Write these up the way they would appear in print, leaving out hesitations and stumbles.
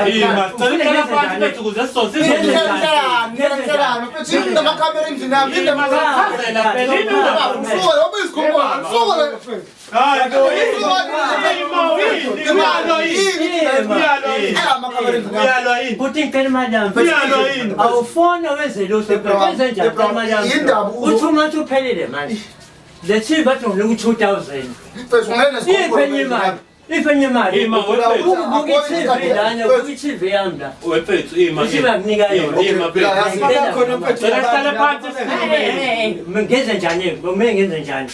Ima, sicela ukuhlala phansi mfethu ukuze Ngiyanihlala, ngiyanihlala. Mfethu yini namakhamera endlini yami? Yini Chazela phela yini Baba, usuka lo uyizikhumbuzo. Usuka lo. Hayi bo, yini? Ima, yini? Uyalwa yini? Uyalwa yini? Amakhamera endlini yami. Uyalwa yini? Buti ngicela imali yami. Uyalwa yini? Awufona wenze lutho wenze njani ngicela imali yami. Indaba Uthi uma uthi uphelile manje. Le TV bathi nginika u-2000. Mfethu ungena Iphe enye imali. Iphe enye imali. Ima, wefethu. Ukubuka i-TV lana, ubuka i-TV yami la. Wefethu, ima. I-TV akunika yona. Ima, mfethu. Cela sihlale phansi sikhulume. Eh, Ngenze njani? Kumele ngenze njani?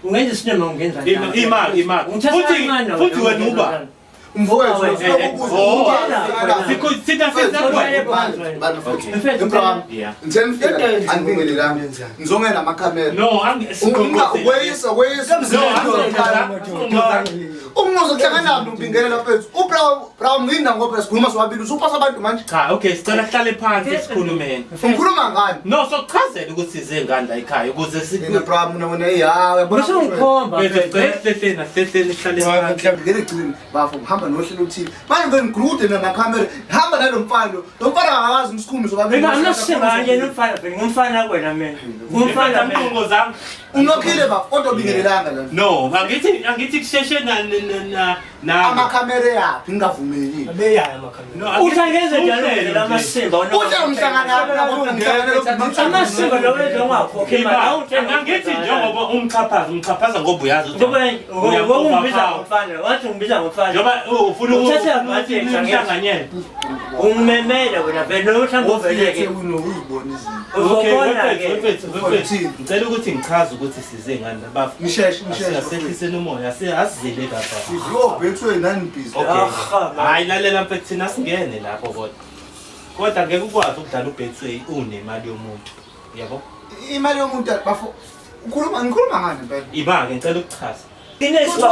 Ungenza isinema ungenza Ima, njani? ima, ima. Ngithatha Futhi kancane futhi wena, wena uba. Mfowethu, Oh, ukubuza. Sithina Mfethu, Yeah. ngithe nifika anibingelelanga. Ngizongena amakhamera. No, angi Weyisa, weyisa. Umuzo kuhlangana nobingelela mfethu. UBrown Brown nginda ngoba sikhuluma sobabili usupasa abantu manje. Cha, okay, sicela sihlale phansi sikhulumeni. Ngikhuluma ngani? No, sokuchazela ukuthi size ngani la ekhaya ukuze si Mina Brown mina wena ya uyabona. Usungikhomba. Mfethu, sicela sihlehleni, asihlehleni sihlale phansi. Ngeke gcini bafo ngihamba nohlelo oluthile. Manje ngeke ngigrude namakhamera. Hamba nalo mfana lo. Lo mfana akakazi umsikhumi sobabili. Mina angisimanje nomfana phela ngumfana kwena mina. Ngumfana mina. Mqongo zami. Unokhile bafo kodwa ubingelelanga la. No, angithi angithi kusheshe na na na na. Amakhamera yaphi ngingavumeli. Abeyayo amakhamera. No, Uthi angenze njalo phela amasimba. Uhle umhlangano Amasimba lo wenza ungakhokhi imali. Awuthenga. Angithi njengoba umxhaphaza, umxhaphaza ngoba uyazi ukuthi Ngoba ngoba ungibiza ngomfana, wathi ungibiza ngomfana. Njengoba ufuna Uthathe advantage, angithi. ukuhlanganyela. Ungimemele wena vele mhlawumbe uveleke. Uyibona izinto. Okay, Uzobona wefethu, ke. wefethu, wefethu. Uthini? Ngicela ukuthi ngichaze ukuthi size ngani bafo. Ngisheshe, ngisheshe. Asehliseni umoya, asizele lapha. Yo, Betway nani busy. Okay. Aha, man. Hayi lalela mfethu thina singene lapho kodwa. Kodwa ngeke ukwazi ukudlala uBetway unemali yomuntu. Yabo? Imali yomuntu bafo ukhuluma ngikhuluma ngani impela? Iba-ke ngicela ukuchaza. Inesiba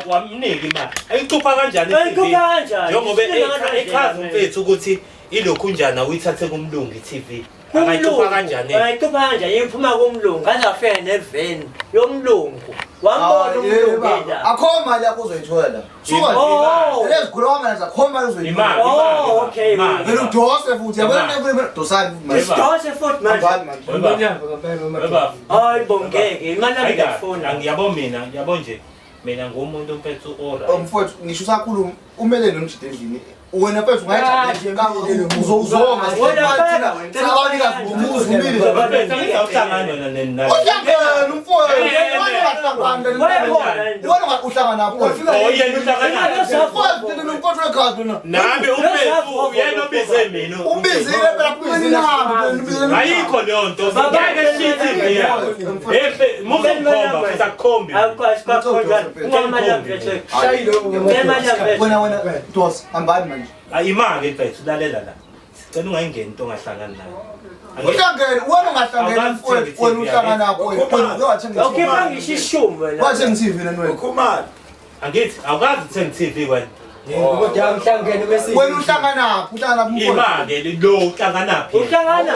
Wamnika imali. Ayicupha kanjani i-TV? Ayicupha kanjani? Njengoba Isinika kanjani echaza mina? umfethu ukuthi ilokhu njani awuyithathe kumlungu i-TV. Angayicupha kanjani? Ayicupha kanjani? Iphuma kumlungu aze afike neveni yomlungu. Wambona umlungu la. Akho mali yakho uzoyithola la. Suka Oh. nje. Lezi guloma manje akho mali uzoyithola. Imali. Oh, okay. Imali. Vele udose futhi yabona Imali. le dosani manje. Sidose futhi manje. Hambani manje. Ngiyahamba ngempela uma Webafo. Hayi bo ngeke, imali yami ngiyayifuna. Ngiyabo mina, ngiyabo nje. Mina ngumuntu mfethu alright. Mfowethu ngisho usakhuluma umele nomjide endlini. Wena mfethu ungayijabula uzoma sabanikazi bomuzi umile. Mfethu angizawuhlangana wena nani. Uhlangene mfowethu. Wena uhlangana napho. Oh yena uhlangana. Mfowethu nomfowethu wekhaya lona. Nami umfethu uyena obize mina. Ubizile phela kubizile nami. Ayikho leyo nto. Ngeke shithi mina. Efe, muzokukhomba futhi akukhombi. Wena wena dos hambani manje. Imali mfethu lalela la. Sicela ungayingeni into ongahlangani nayo. Uhlangene wena ungahlangene mfowethu wena uhlangana napho wena wena wathenga Awukhipha ngisho ishumi wena. wathenga TV nani wena. Ukhumalo. Angithi awukazi uthenga TV wena. Kodwa ngihlangene bese Wena uhlangana phi uhlangana phi mfowethu. Imali lo uhlanganaphi? Uhlangana.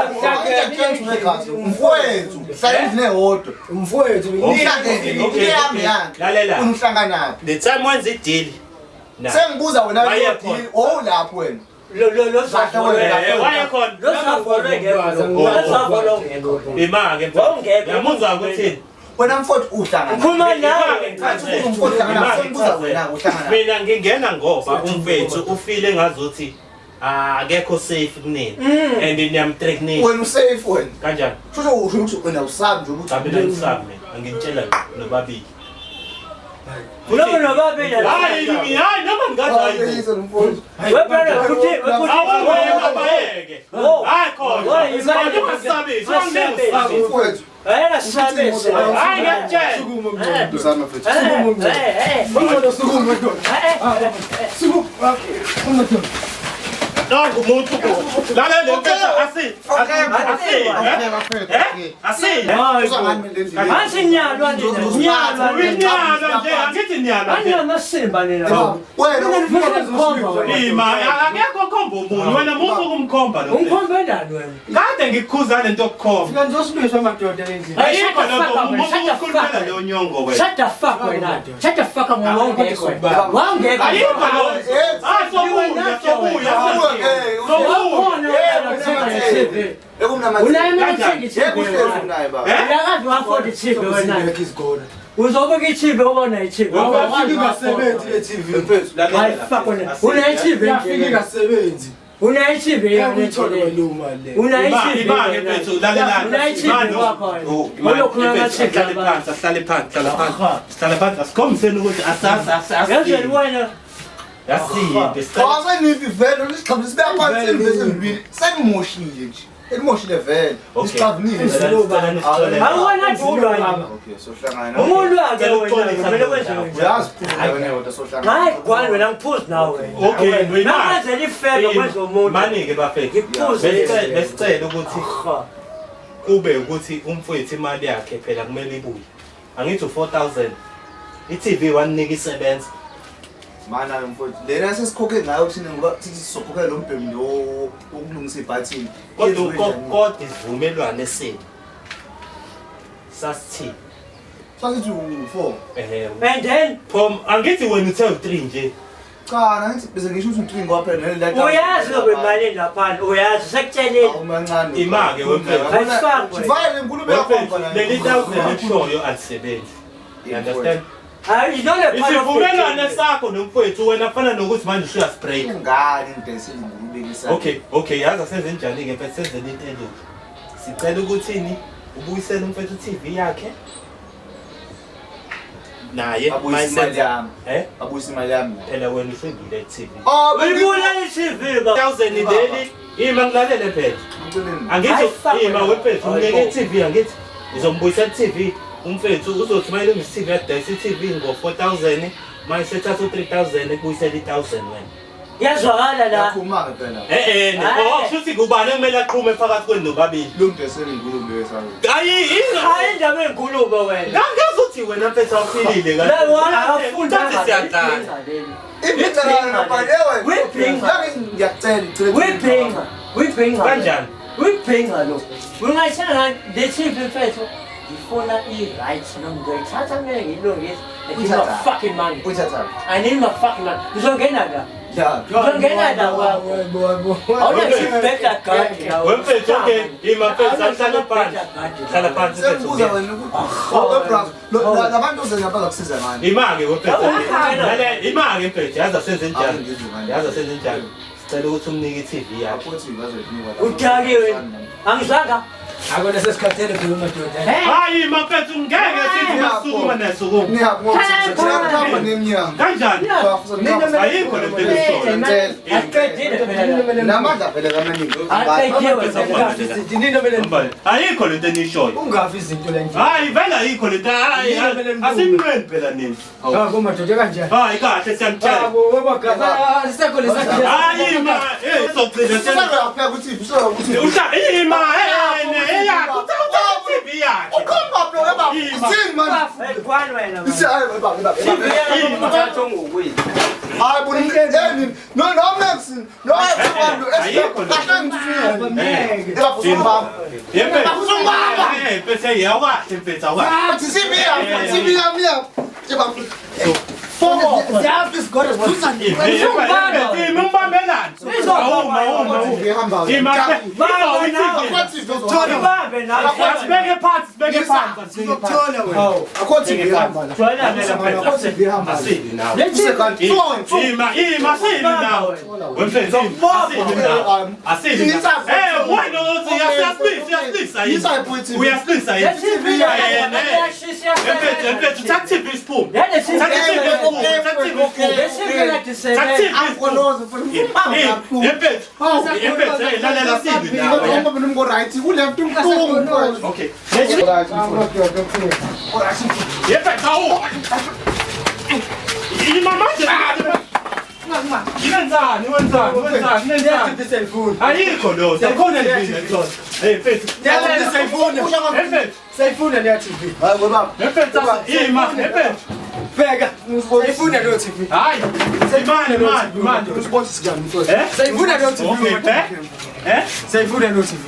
Mfowethu hlala endlini eyodwa. umfowethu Uhlangene Okay, iyami okay. yakhe. Lalela. Wena uhlanganaphi? The time wenza ideal. Na. Sengibuza wena Waye leyo khona. deal owulapho wena. Lo lo lo Kahle wena. Eh, waye khona. Lo savolo ngekho. Lo savolo ngekho. Imali mfethu. Wawungekho. Yamuzwa ukuthini? Wena mfowethu uhlangana. Ukhuluma nawe. Mfowethu uhlangana sengibuza wena uhlangana. Mina ngingena ngoba umfethu ufile ngazuthi akekho safe kunini and niyamthreatening Wena usafe wena. kanjani? Shosho usho ukuthi wena usabi nje ukuthi Cha mina ngisabi mina angitshela nobabili. Noma nobabili. Hayi mina hayi noma ngingathi hayi. Uyisa mfowethu. Webrother futhi futhi. Awuwena bayeke. Hayi khona. Hayi, imali. Kodwa ungasabisi, ungangisabisi. Mfowethu. Ayakasabisi. Hayi ngiyakutshela. Dosani mfowethu. Ungcono sukuma ndoda. Sukuma. Ungcono. Nangu umuntu lalela mfethu asi asi Okay. asi Uza ngani mina endlini? Ansi nyalwa nina. Nyalwa nina. uyinyalo nje angithi nyalo nje. Anamasimba nina. Wena Ufuna wena. Ima akekho khomba omunye wena musu ukumkhomba lo. Ungikhombelani wena? Kade ngikukhuza lento yokukhomba. Fika nizosilwiswa madoda endlini. Ayikho Shut the fuck lokho up, musu shut the ukukhulumela fuck up. leyo nyongo wena. Shut the fuck wena. Shut the fuck up wawungekho. Wawungekho. Ayikho lo. Eh, Hayi sobuya sobuya. Wakhona wena uthenga le TV. Unayo imali yokuthenga i-TV wena. Uyakazi wa-afford i-TV wena. Uzobuka i-TV ubona i-TV. Yafika ingasebenzi le TV. Hayi, fuck wena. Unayo i-TV Yafika nje. ingasebenzi. Unayo i-TV yena Uyakuyithola nje. leyo mali leyo. Unayo i-TV. Imake mfethu lalelani. Unayo i-TV kwakho wena. Ulokhuluma ama-TV Ahlale abantu. phansi, ahlale phansi, hlala phansi. Hlala phansi. Asikhombiseni ukuthi asasi asasi. Yazweni wena. Yasiyimpi. Sicela Aseniphi vele lesiqhamu sibeka phansi imvese emibili senimoshile nje. Elimoshile vele. Okay. Isiqhavunile. Sicela nisixolele. Awuwena dulwa nje. Okay, sohlangana. Umuntu wakhe Cela wena ukuxolisa kumele kwenze ndawo. wena. Uyazi phela wena yodwa sohlangana. Hayi gwani wena ngiphuzi nawe. Okay, Nakwenzela ifebe kwenza umuntu. Mani-ke bafethu. Ngiphuze. Besicela ukuthi Aha. kube ukuthi umfowethu imali yakhe phela kumele ibuye. Angithi u4000. I-TV waninika isebenza. Mana mfowethu, lena sesikhokhe ngayo thina ngoba sithi sizokhokhela lo mbhemu lo wokulungisa ibhathini. Kodwa kodwa isivumelwano esini. Sasithini? Sasithi u4. Ehe. And then Pom angithi wena uthe u3 nje. Cha, ngithi bese ngisho ukuthi u3 ngoba phela naleli uyazi lokwemali laphana uyazi sekutshelile. Awumancane. Ima-ke wemfethu. Ayifaki wena. Sivale le nkulumo yakho mfana. Leli 1000 ekushoyo alisebenzi. You understand? Hayi you know the part of Isivumelwano sakho nomfowethu wena fana nokuthi manje usuyasibreak. Ingane ngidayisela ingulube kisa. Okay, yazi asenze njani ke mfethu senzele into elula. Sicela ukuthini ubuyisele umfethu TV yakhe. Naye Abuyise imali yami. Eh? Abuyise imali yami. Phela wena usuyile TV. Oh, Uyibulala i-TV ba. 1000 leli ima ngilalele phela. Ngiceleni. Angithi Hayi, fuck ima wena. wemfethu umnike i-TV angithi uzombuyisela i-TV umfethu uzothi uma ilungisa i-TV yadayisa i-TV ngo-4000 manje sethatha u-3000 ekubuyisela i-1000 wena. Iyazwakala la. Yakhuluma ke phela. Eh Hayi. oh kushuthi kubani ekumele aqhume phakathi kwenu nobabili. Lo ngidayisela ingulube yesami. Ayi Hayi indaba enkulumo wena. Ngangazuthi wena mfethu awuphilile La wona akafunda. Thathi siyadlala. Ibhinca ngaphandle wena. Webhinca. Ngeke ngiyacela ngicela. Webhinca. Webhinca. Kanjani? Webhinca lo. Ungayithenga le TV mfethu. Ngifuna i-right noma ngizoyithatha kumele ngiyilungise. I need my fucking money. Uyithatha. I need my fucking money. Ngizongena la. Ya. Ngizongena la kwakho. Awuna guard la. Wemfethu okay, ima mfethu ahlale phansi. Hlala phansi mfethu. Sekubuza wena ukuthi oh bro, labantu ozenza bazakusiza ngani? Ima-ke wemfethu. Awuhamba. Lale ima-ke mfethu yazi asenze njani. Awungizwe ngani. Yazi asenze njani. Sicela ukuthi umnike i-TV yakhe. Akho TV bazoyinika la. Udakiwe. Angizwanga. Akona sesikhathele phela madoda. Hayi ima mfethu ngeke sithi masukuma nesukuma. Niyabona nemnyango. Kanjani? Ayikho le nto eshoyo. Aqedile phela la. Namandla vele kamaningi. Aqediwe. Nina mele Ayikho le nto enishoyo. ungafi izinto la nje. Hayi vele ayikho le nto. Hayi asimnweni phela nini. Ah, madoda kanjani? Hayi kahle siyamtshela. Abo wabagaba sisekho lesakhe. Hayi ma, eh sogcina Usaqhubeka ukuthi usaqhubeka ukuthi Usha ima eh eyakho uthatha i-TV yakhe. Ukhomba bro baba. Uthini man? Hey, gwani wena. man. Ithi hayi baba baba. TV yakho Umthatho ongokwethu. Hayi bona yini? No no Max. No abantu kahle ngithunywa. Eba usubamba. Yembe. Usubamba. Eh bese yawakahle mfethu awakahle. Ah, TV yami, TV yami ya. Eba. Siyafi isigore Ima umbambelani. Awuma awuma. Ima. Ibambe nawe. Sibeke phansi sibeke phansi. Sizokuthola wena. Akho TV hamba la. Joyina vele Akho TV hamba. Asili nawe. Le Ima ima asili nawe. Wemfethu asili nawe. Asili. Eh wena uthi uyasilisa uyasilisa yini? Uyasilisa yini? Le TV iyashisa Mfethu mfethu thatha TV isiphume. Le TV Thatha TV isiphume. Thatha TV isiphume. Le TV kade Thatha isebenza. TV isiphume. Mfethu mfethu hey lalela sili nawe. Okay. Yemfethu awu. Ima manje. Wenzani wenzani wenzani wenzani? Siyayifuna. Ayikho lo, akhona nje lo. Hey mfethu. Siyayifuna. Mfethu. Siyayifuna leya TV. Mfethu ima mfethu. Bheka. Siyayifuna leyo TV. Hayi. Imani mani mani. Eh? Siyayifuna leyo TV. Okay, eh? Eh? Siyayifuna leyo TV.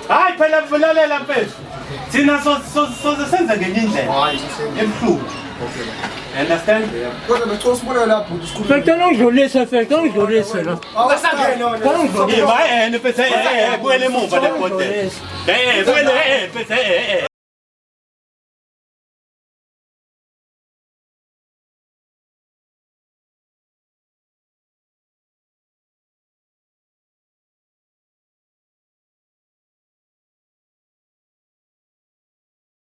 Hayi phela vulalela mfethu. Thina soze senze ngenye indlela Hayi, sisele. ebuhlungu. Okay. Understand? Kodwa becela usibonele lapho ukuthi sikhulume. Ngicela ungidlulise mfethu, ngicela ungidlulise la. Ungasangena wena. Ngicela ungidlulise. Yima mfethu buyele emuva le bhodlela. Buyele mfethu.